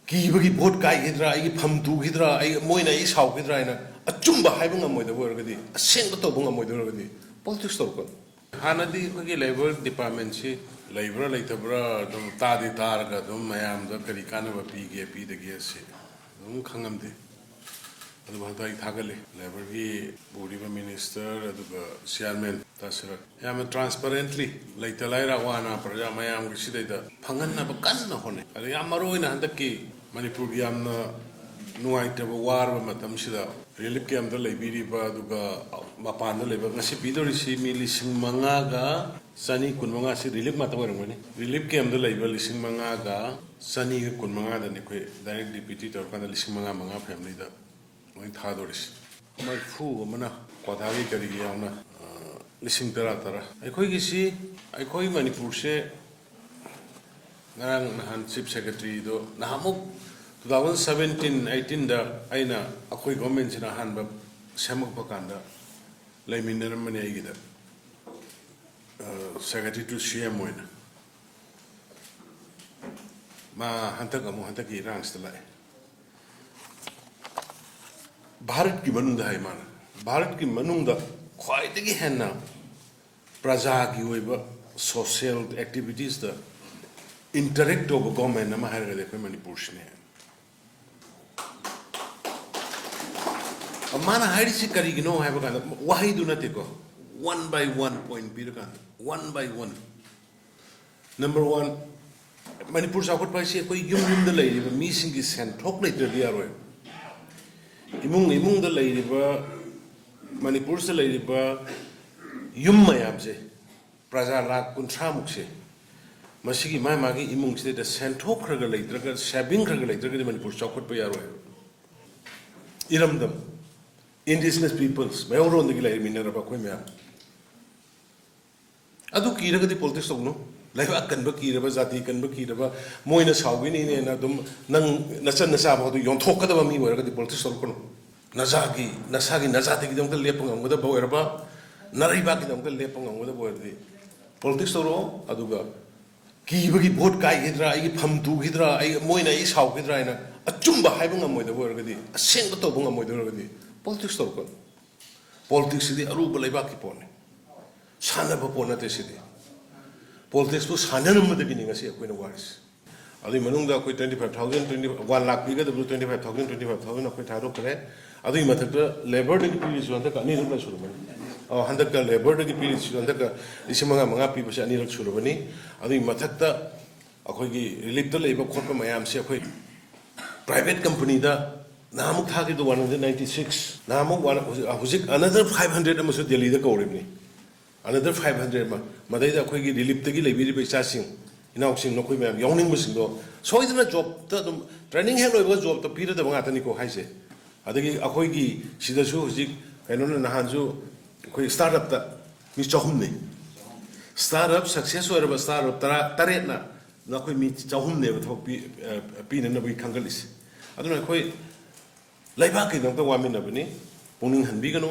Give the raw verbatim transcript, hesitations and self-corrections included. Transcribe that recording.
ꯀꯤꯕꯒꯤ ꯚꯣꯠ ꯀꯥꯏꯈꯤꯗ꯭ꯔꯥ, ꯑꯩꯒꯤ ꯐꯝ ꯇꯨꯈꯤꯗ꯭ꯔꯥ, ꯑꯩ, ꯃꯣꯏꯅ ꯑꯩ ꯁꯥꯎꯈꯤꯗ꯭ꯔꯥ ꯍꯥꯏꯅ ꯑꯆꯨꯝꯕ ꯍꯥꯏꯕ ꯉꯝꯃꯣꯏꯗꯕ ꯑꯣꯏꯔꯒꯗꯤ, ꯑꯁꯦꯡꯕ ꯇꯧꯕ ꯉꯝꯃꯣꯏꯗꯕ ꯑꯣꯏꯔꯒꯗꯤ, ꯄꯣꯂꯤꯇꯤꯛꯁ ꯇꯧꯔꯛꯀꯅꯨ꯫ ꯍꯥꯟꯅꯗꯤ ꯑꯩꯈꯣꯏꯒꯤ ꯂꯦꯕꯔ ꯗꯤꯄꯥꯔꯠꯃꯦꯟꯁꯤ ꯂꯩꯕ꯭ꯔꯥ ꯂꯩꯇꯕ꯭ꯔꯥ ꯑꯗꯨꯝ ꯇꯥꯗꯤ ꯇꯥꯔꯒ ꯑꯗꯨꯝ ꯃꯌꯥꯝꯗ ꯀꯔꯤ ꯀꯥꯟꯅꯕ ꯄꯤꯒꯦ ꯄꯤꯗꯒꯦ ꯑꯁꯤ ꯑꯗꯨꯝ ꯈꯪꯉꯝꯗꯦ꯫ ꯑꯗꯨꯕꯨ ꯍꯟꯗꯛ ꯑꯩ ꯊꯥꯒꯠꯂꯤ, ꯂꯦꯕꯔꯒꯤ ꯄꯨꯔꯤꯕ ꯃꯤꯅꯤꯁꯇꯔ ꯑꯗꯨꯒ ꯆꯤꯌꯥꯔꯃꯦꯟ ꯇꯥꯁꯤꯔ ꯌꯥꯝꯅ ꯇ꯭ꯔꯥꯟꯁꯄꯔꯦꯟꯠꯂꯤ ꯂꯩꯇ ꯂꯥꯏꯔ ꯑꯋꯥ ꯑꯅꯥ ꯄ꯭ꯔꯖꯥ ꯃꯌꯥꯝꯒꯤ ꯁꯤꯗꯩꯗ ꯐꯪꯍꯟꯅꯕ ꯀꯟꯅ ꯍꯣꯠꯅꯩ꯫ ꯑꯗ ꯌꯥꯝ ꯃꯔꯨ ꯑꯣꯏꯅ ꯍꯟꯗꯛꯀꯤ ꯃꯅꯤꯄꯨꯔꯒꯤ ꯌꯥꯝꯅ ꯅꯨꯡꯉꯥꯏꯇꯕ ꯋꯥꯔꯕ ꯃꯇꯝꯁꯤꯗ ꯔꯤꯂꯤꯐ ꯀꯦꯝꯞꯇ ꯂꯩꯕꯤꯔꯤꯕ ꯑꯗꯨꯒ ꯃꯄꯥꯟꯗ ꯂꯩꯕ, ꯉꯁꯤ ꯄꯤꯗꯧꯔꯤꯁꯤ ꯃꯤ ꯂꯤꯁꯤꯡ ꯃꯉꯥꯒ ꯆꯅꯤ ꯀꯨꯟ ꯃꯉꯥꯁꯤ ꯔꯤꯂꯤꯐ ꯉꯥꯛꯇ ꯑꯣꯏꯔꯝꯒꯅꯤ꯫ ꯔꯤꯂꯤꯐ ꯀꯦꯝꯞꯇ ꯂꯩꯕ ꯂꯤꯁꯤꯡ ꯃꯉꯥꯒ ꯆꯅꯤꯒ ꯀꯨꯟ ꯃꯉꯥꯗꯅꯤ ꯑꯩꯈꯣꯏ ꯗꯥꯏꯔꯦꯛ ꯗꯤ ꯕꯤ ꯇꯤ ꯇꯧꯔꯀꯥꯟꯗ ꯂꯤꯁꯤꯡ ꯃꯉꯥ ꯃꯉꯥ ꯐꯦꯃꯤꯂꯤꯗ ꯂꯣꯏ ꯊꯥꯗꯣꯔꯤꯁꯦ꯫ ꯃꯔꯤꯐꯨ ꯑꯃꯅ ꯀ꯭ꯋꯥꯊꯥꯒꯤ ꯀꯔꯤꯒꯤ ꯌꯥꯎꯅ, ꯑ, ꯂꯤꯁꯤꯡ ꯇꯔꯥ ꯇꯔꯥ꯫ ꯑꯩꯈꯣꯏꯒꯤꯁꯤ, ꯑꯩꯈꯣꯏ ꯃꯅꯤꯄꯨꯔꯁꯦ ꯉꯔꯥꯡ ꯅꯍꯥꯟ ꯆꯤꯐ ꯁꯦꯀ꯭ꯔꯦꯇꯔꯤꯗꯣ ꯅꯍꯥꯟꯃꯨꯛ two thousand seventeen eighteenꯗ ꯑꯩꯅ, ꯑꯩꯈꯣꯏ ꯒꯣꯔꯃꯦꯟꯁꯤꯅ ꯑꯍꯥꯟꯕ ꯁꯦꯝꯃꯛꯄ ꯀꯥꯟꯗ ꯂꯩꯃꯤꯟꯅꯔꯝꯕꯅꯤ ꯑꯩꯒꯤꯗ, ꯁꯦꯀ꯭ꯔꯦꯇꯔꯤ ꯇꯨ ꯁꯤ ꯑꯦꯝ ꯑꯣꯏꯅ꯫ ꯃꯥ ꯍꯟꯗꯛ ꯑꯃꯨꯛ ꯍꯟꯗꯛꯀꯤ ꯏꯔꯥꯡꯁꯤꯗ ꯂꯥꯛꯑꯦ꯫ ꯚꯥꯔꯠꯀꯤ ꯃꯅꯨꯡꯗ ꯍꯥꯏ ꯃꯥꯅ, ꯚꯥꯔꯠꯀꯤ ꯃꯅꯨꯡꯗ ꯈ꯭ꯋꯥꯏꯗꯒꯤ ꯍꯦꯟꯅ ꯄ꯭ꯔꯖꯥꯒꯤ ꯑꯣꯏꯕ ꯁꯣꯁꯤꯌꯦꯜ ꯑꯦꯛꯇꯤꯚꯤꯇꯤꯁꯇ ꯏꯟꯇꯔꯦꯛ ꯇꯧꯕ ꯒꯣꯔꯃꯦꯟ ꯑꯃ ꯍꯥꯏꯔꯒꯗꯤ ꯑꯩꯈꯣꯏ ꯃꯅꯤꯄꯨꯔꯁꯤꯅꯦ꯫ ꯃꯥꯅ ꯍꯥꯏꯔꯤꯁꯤ ꯀꯔꯤꯒꯤꯅꯣ ꯍꯥꯏꯕ ꯀꯥꯟꯗ, ꯋꯥꯍꯩꯗꯨ ꯅꯠꯇꯦꯀꯣ, one by one point ꯄꯤꯔꯀꯥꯟꯗ, one by one꯫ Number one, Manipur ꯆꯥꯎꯈꯠꯄ ꯍꯥꯏꯁꯤ ꯑꯩꯈꯣꯏ ꯌꯨꯝ ꯌꯨꯝꯗ ꯂꯩꯔꯤꯕ ꯃꯤꯁꯤꯡꯒꯤ ꯁꯦꯟꯊꯣꯛ ꯂꯩꯇ꯭ꯔꯗꯤ ꯌꯥꯔꯣꯏ꯫ ꯏꯃꯨꯡ ꯏꯃꯨꯡꯗ ꯂꯩꯔꯤꯕ ꯃꯅꯤꯄꯨꯔꯁꯤꯗ ꯂꯩꯔꯤꯕ ꯌꯨꯝ ꯃꯌꯥꯝꯁꯦ, ꯄ꯭ꯔꯖꯥ ꯂꯥꯈ ꯀꯨꯟꯊ꯭ꯔꯥꯃꯨꯛꯁꯦ, ꯃꯁꯤꯒꯤ ꯃꯥ ꯃꯥꯒꯤ ꯏꯃꯨꯡꯁꯤꯗ ꯁꯦꯟꯊꯣꯛ ꯈꯔ ꯈꯔ ꯂꯩꯇ꯭ꯔꯒ, ꯁꯦꯚꯤꯡ ꯈꯔ ꯈꯔ ꯂꯩꯇ꯭ꯔꯒꯗꯤ ꯃꯅꯤꯄꯨꯔ ꯆꯥꯎꯈꯠꯄ ꯌꯥꯔꯣꯏ꯫ ꯏꯔꯝꯗꯝ, indigenous peoples, ꯃꯩꯍꯧꯔꯣꯟꯗꯒꯤ ꯂꯩꯃꯤꯟꯅꯔꯕ ꯑꯩꯈꯣꯏ ꯃꯌꯥꯝ꯫ ꯑꯗꯨ ꯀꯤꯔꯒꯗꯤ ꯄꯣꯂꯤꯇꯤꯛꯁ ꯇꯧꯒꯅꯨ꯫ ꯂꯩꯕꯥꯛ ꯀꯟꯕ ꯀꯤꯔꯕ, ꯖꯥꯇꯤ ꯀꯟꯕ ꯀꯤꯔꯕ, ꯃꯣꯏꯅ ꯁꯥꯎꯈꯤꯅꯤꯅꯦꯅ ꯑꯗꯨꯝ ꯅꯪ ꯅꯆꯟ ꯅꯆꯥ ꯐꯥꯎꯗ ꯌꯣꯟꯊꯣꯛꯀꯗꯕ ꯃꯤ ꯑꯣꯏꯔꯒꯗꯤ ꯄꯣꯂꯤꯇꯤꯛꯁ ꯇꯧꯔꯛꯀꯅꯨ꯫ ꯅꯖꯥꯒꯤ, ꯅꯁꯥꯒꯤ ꯅꯖꯥꯇꯤꯒꯤꯗꯃꯛꯇ ꯂꯦꯞꯄ ꯉꯝꯒꯗꯕ ꯑꯣꯏꯔꯕ, ꯅꯔꯩꯕꯥꯛꯀꯤꯗꯃꯛꯇ ꯂꯦꯞꯄ ꯉꯝꯒꯗꯕ ꯑꯣꯏꯔꯗꯤ ꯄꯣꯂꯤꯇꯤꯛꯁ ꯇꯧꯔꯛꯑꯣ꯫ ꯑꯗꯨꯒ ꯀꯤꯕꯒꯤ ꯚꯣꯠ ꯀꯥꯏꯈꯤꯗ꯭ꯔꯥ, ꯑꯩꯒꯤ ꯐꯝ ꯇꯨꯈꯤꯗ꯭ꯔꯥ, ꯑꯩ, ꯃꯣꯏꯅ ꯑꯩ ꯁꯥꯎꯈꯤꯗ꯭ꯔꯥ ꯍꯥꯏꯅ ꯑꯆꯨꯝꯕ ꯍꯥꯏꯕ ꯉꯝꯃꯣꯏꯗꯕ ꯑꯣꯏꯔꯒꯗꯤ, ꯑꯁꯦꯡꯕ ꯇꯧꯕ ꯉꯝꯃꯣꯏꯗꯕ ꯑꯣꯏꯔꯒꯗꯤ, ꯄꯣꯂꯤꯇꯤꯛꯁ ꯇꯧꯔꯛꯀꯅꯨ꯫ ꯄꯣꯂꯤꯇꯤꯛꯁꯁꯤꯗꯤ ꯑꯔꯨꯕ ꯂꯩꯕꯥꯛꯀꯤ ꯄꯣꯠꯅꯤ, ꯁꯥꯟꯅꯕ ꯄꯣꯠ ꯅꯠꯇꯦ ꯁꯤꯗꯤ꯫ ꯄꯣꯂꯤꯇꯤꯛꯁꯄꯨ ꯁꯥꯟꯅꯔꯝꯕꯗꯒꯤꯅꯤ ꯉꯁꯤ ꯑꯩꯈꯣꯏꯅ ꯋꯥꯔꯤꯁꯤ꯫ ꯑꯗꯨꯒꯤ ꯃꯅꯨꯡꯗ ꯑꯩꯈꯣꯏ twenty five thousand, twenty, one lakh ꯄꯤꯒꯗꯕꯗꯨ twenty five thousand, twenty five thousand ꯑꯩꯈꯣꯏ ꯊꯥꯗꯣꯛꯈ꯭ꯔꯦ꯫ ꯑꯗꯨꯒꯤ ꯃꯊꯛꯇ ꯂꯦꯕꯔꯗꯒꯤ ꯄꯤꯔꯤꯁꯤꯁꯨ ꯍꯟꯗꯛꯀ ꯑꯅꯤꯔꯛ ꯂꯣꯏ ꯁꯨꯔꯝꯃꯅꯤ꯫ ꯑꯣ, ꯍꯟꯗꯛꯀ ꯂꯦꯕꯔꯗꯒꯤ ꯄꯤꯔꯤꯁꯤꯁꯨ ꯍꯟꯗꯛꯀ ꯂꯤꯁꯤꯡ ꯃꯉꯥ ꯃꯉꯥ ꯄꯤꯕꯁꯦ ꯑꯅꯤꯔꯛ ꯁꯨꯔꯕꯅꯤ꯫ ꯑꯗꯨꯒꯤ ꯃꯊꯛꯇ ꯑꯩꯈꯣꯏꯒꯤ ꯔꯤꯂꯤꯞꯇ ꯂꯩꯕ ꯈꯣꯠꯄ ꯃꯌꯥꯝꯁꯦ ꯑꯩꯈꯣꯏ ꯄ꯭ꯔꯥꯏꯚꯦꯠ ꯀꯝꯄꯅꯤꯗ ꯅꯍꯥꯟꯃꯨꯛ ꯊꯥꯈꯤꯕꯗꯣ one hundred ninety six, ꯅꯍꯥꯟꯃꯨꯛ one, ꯍꯧꯖꯤꯛ, ꯍꯧꯖꯤꯛ another five hundred ꯑꯃꯁꯨ ꯗꯦꯜꯂꯤꯗ ꯀꯧꯔꯤꯕꯅꯤ꯫ Another five hundred ꯑꯃ, ꯃꯗꯩꯗ ꯑꯩꯈꯣꯏꯒꯤ ꯔꯤꯂꯤꯞꯇꯒꯤ ꯂꯩꯕꯤꯔꯤꯕ ꯏꯆꯥꯁꯤꯡ, ꯏꯅꯥꯎꯁꯤꯡ, ꯅꯈꯣꯏ ꯃꯌꯥꯝ ꯌꯥꯎꯅꯤꯡꯕꯁꯤꯡꯗꯣ ꯁꯣꯏꯗꯅ ꯖꯣꯕꯇ ꯑꯗꯨꯝ, ꯇ꯭ꯔꯦꯅꯤꯡ ꯍꯦꯛ ꯂꯣꯏꯕꯒ ꯖꯣꯕꯇ ꯄꯤꯔꯗꯕ ꯉꯥꯛꯇꯅꯤꯀꯣ ꯍꯥꯏꯁꯦ꯫ ꯑꯗꯒꯤ ꯑꯩꯈꯣꯏꯒꯤ ꯁꯤꯗꯁꯨ ꯍꯧꯖꯤꯛ ꯀꯩꯅꯣꯅ ꯅꯍꯥꯟꯁꯨ ꯑꯩꯈꯣꯏ ꯁ꯭ꯇꯥꯔꯠ ꯑꯞꯇ ꯃꯤ ꯆꯍꯨꯝꯅꯤ꯫ ꯁ꯭ꯇꯥꯔꯠ ꯑꯞ ꯁꯛꯁꯦꯁ ꯑꯣꯏꯔꯕ ꯁ꯭ꯇꯥꯔꯠ ꯑꯞ ꯇꯔꯥ ꯇꯔꯦꯠꯅ ꯅꯈꯣꯏ ꯃꯤ ꯆꯍꯨꯝꯅꯦꯕ ꯊꯕꯛ ꯄꯤ-, ꯑ, ꯄꯤꯅꯅꯕꯒꯤ ꯈꯟꯒꯠꯂꯤꯁꯦ꯫ ꯑꯗꯨꯅ ꯑꯩꯈꯣꯏ ꯂꯩꯕꯥꯛꯀꯤꯗꯃꯛꯇ ꯋꯥꯃꯤꯟꯅꯕꯅꯤ, ꯄꯨꯛꯅꯤꯡ ꯍꯟꯕꯤꯒꯅꯨ꯫